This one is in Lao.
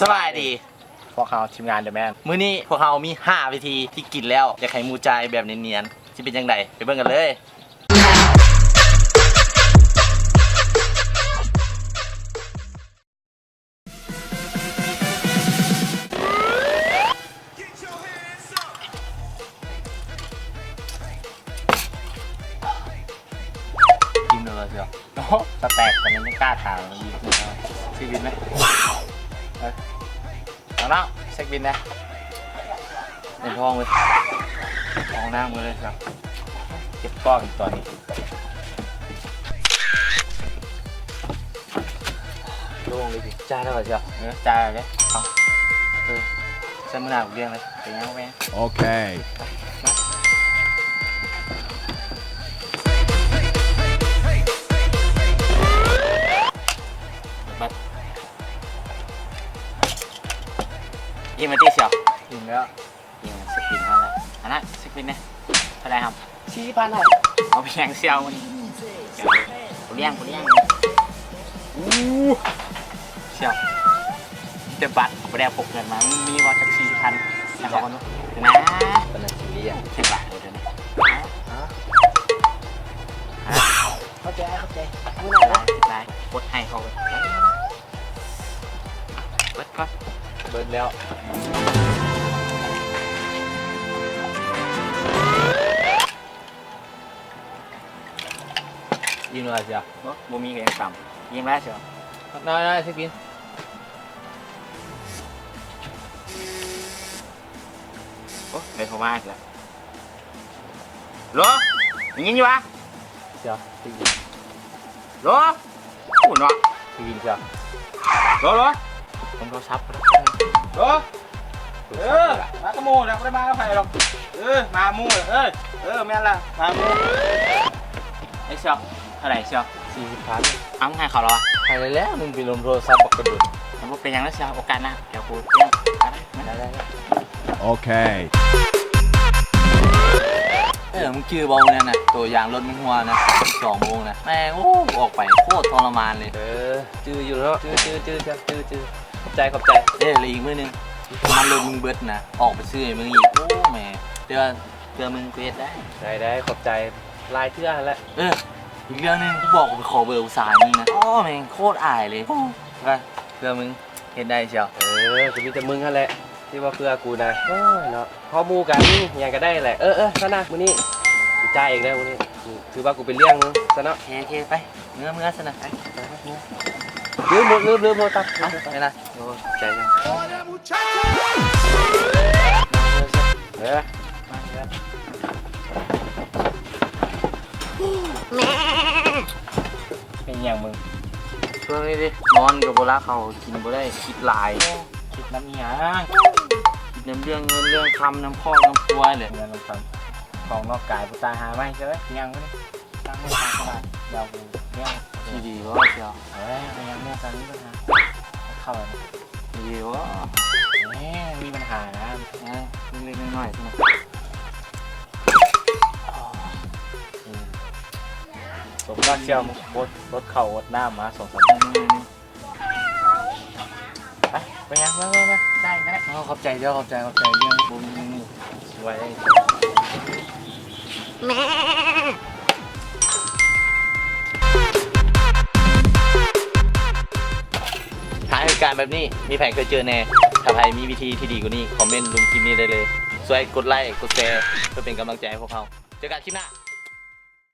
ສະບາຍດີ ພວກເຮົາທີມງານ The Man ມື້ນີ້ພວກເຮົາມີຫ້າວິທີທີ່ກິນແລ້ວຢາກໃຫ້ໝູ່ຈ່າຍແບບນຽນໆ ຊິເປັນຈັ່ງໃດ ໄປເບິ່ງກັນເລີຍ. ກິນເລີຍເຊີຍ ໂອ້ ສະແຕັກ ຕອນນີ້ຍັງກ້າຖາມອີກ ຊິວິນໄໝ? ເອີ ເອົາເນາະ ເຊັກບິນນະ ເປັນທອງເລີຍ ເອົານ້ຳມາເລີຍ ເຈັບທ້ອງອີກຕອນນີ້ ໂລ່ງເລີຍຕິ ຈ່າຍແລ້ວບໍ່ເຈົ້າ? ເອີ ຈ່າຍແລ້ວເດ້ ເອົາ ເອີ ໃສ່ມື້ໜ້າກູລ້ຽງເລີຍ ເປັນຫຍັງບໍ່ເປັນຫຍັງ ໂອເຄ. ອີ່ມແລ້ວຕິສ່ຽວ? ອີ່ມແລ້ວ ອີ່ມ ເຊັກບິນເຮົາລະ ອັນນັ້ນ ເຊັກບິນແດ່ ເທົ່າໃດຫຳ? ສີ່ພັນ ເອົາໄປຫຍັງສ່ຽວ ມື້ນີ້ກູລ້ຽງ ກູລ້ຽງ ອູ້ ສ່ຽວ ມີແຕ່ບັດ ບໍ່ໄດ້ເອົາພົກເງິນມາ ມີບໍ່ຈັກສີ່ສິບພັນ ໃຫ້ເຂົາກ່ອນດູ ນະ ປານນັ້ນຊິລ້ຽງ ເຮັດຫຼາຍເລີຍເດີນີ້ ເອົາ ເອົາ ຂອບໃຈ ຂອບໃຈ ມື້ໜ້າເດີ ຫຼາຍ ກົດໃຫ້ເຂົາເລີຍ ເບິດກ່ອນ ເບິດແລ້ວ ອີ່ມແລ້ວເຊຍ ບໍ່ ບໍ່ມີກະຍັງຕຳ ອີ່ມແລ້ວເຊຍ ໄດ້ໆ ຊິກິນ ໂອ້ ໄດ້ໂທມາອີກແລ້ວ ໂລ ໄດ້ຍິນຢູ່ຫວາ? ເຊຍ ໄດ້ຍິນ ໂລ ໂອ້ເນາະ ໄດ້ຍິນເຊຍ ໂລ ໂລ ເບິ່ງໂທລະສັບ ໂລ ເອີ ມາກັບໝູ່ນະ ບໍ່ໄດ້ມາກັບໃຜດອກ ເອີ ມາໝູ່ ເອີ ເອີ ແມ່ນລະ ມາໝູ່ ໄອ້ຊອກ ເທົ່າໃດຊອກ? ສີ່ສິບພັນ ເອົາ ໃຫ້ເຂົາແລ້ວຫວາ? ໃຫ້ແລ້ວ ມຶງໄປລົມໂທລະສັບບັກກະດຸນ ບໍ່ເປັນຫຍັງແລ້ວຊອກ ໂອກາດໜ້າ ດຽວກູ ໄດ້ໆ ໂອເຄ ເອີ ມຶງຈື່ບໍ່ມື້ນັ້ນນະ ໂຕຢາງລົດມັນຮົ່ວນະ ສອງໂມງນະ ແມ່ງ ໂອ້ ອອກໄປໂຄດທໍລະມານເລີຍ ເອີ ຈື່ຢູ່ເນາະ ຈື່ໆໆ ຂອບໃຈ ຂອບໃຈ ເອີ ແລ້ວອີກມື້ໜຶ່ງ ນ້ຳມັນລົດມຶງເບິດນະ ອອກໄປຊື້ໃຫ້ມຶງອີກ ໂອ້ ແມ່ ແຕ່ວ່າເພື່ອມຶງກູເຮັດໄດ້ ໄດ້ໆ ຂອບໃຈຫຼາຍເທື່ອຫັ້ນແຫຼະ ເອີ ອີກເລື່ອງໜຶ່ງ ບອກໄປຂໍເບີຜູ້ສາວໃຫ້ມຶງນະ ໂອ້ ແມ່ງໂຄດອາຍເລີຍ ໂອ້ ວ່າເພື່ອມຶງເຮັດໄດ້ຊຽວ ເອີ ກະມີແຕ່ມຶງຫັ້ນແຫຼະ ທີ່ວ່າເພື່ອກູນະ ໂອ້ຍເນາະ ເຮົາໝູ່ກັນ ຫຍັງກະໄດ້ແຫຼະ ເອີໆ ຊັ້ນນະ ມື້ນີ້ກູຈ່າຍເອງເດີ ມື້ນີ້ ຖືວ່າກູໄປລ້ຽງມຶງຊະເນາະ ໂອເຄໆ ໄປ ເມືອ ເມືອຊັ້ນນະ ໄປ ລືມ ລືມ ລືມໂທລະສັບ ເອົາ ໄປນະ ໂອ້ ຂອບໃຈ ເອີ ມາເດີ ເປັນຫຍັງມຶງ? ຊ່ວງນີ້ຕິ ນອນກະບໍ່ຫຼັບ ເຂົ້າກະກິນບໍ່ໄດ້ ຄິດຫຼາຍ ຄິດນຳອີ່ຫຍັງ? ຄິດນຳເລື່ອງເງິນເລື່ອງຄຳ ນຳຄອບນຳຄົວແຫຼະ ເງິນນຳຄຳ ຂອງນອກກາຍ ຜູ້ຕາຍຫາໃໝ່ເຊີຍ ຍັງບໍ່ນີ້ ຕັ້ງໄວ້ຕາມສະບາຍ ດຽວກູລ້ຽງ ຊິດີບໍ່ຊຽວ? ເອີຍ ເປັນຫຍັງແນວກັນມີບັນຫາ ເຂົ້າແລ້ວ ດີບໍ່? ແໝ ມີບັນຫານະ ເອີ ເລັກໆ ນ້ອຍໆ ຊັ້ນນະ ສົມລັກຊຽວ ອົດເຂົ້າອົດນ້ຳມາສອງສາມມື້ ໄປ ໄປຫຍັງ ມາ ມາ ມາ ໄດ້ ໄດ້ ເອົາ ຂອບໃຈເດີ ຂອບໃຈ ຂອບໃຈ ເລື່ອງບໍ່ມີ ໄວ້ ຖ້າເຫດການແບບນີ້ ມີໃຜເຄີຍເຈີແນ່? ຖ້າໃຜມີວິທີທີ່ດີກວ່ານີ້ ຄອມເມັນລົງຄລິບນີ້ໄດ້ເລີຍ ຊ່ວຍກົດໄລ້ ກົດແຊ ເພື່ອເປັນກຳລັງໃຈໃຫ້ພວກເຮົາ ເຈີກັນຄລິບໜ້າ.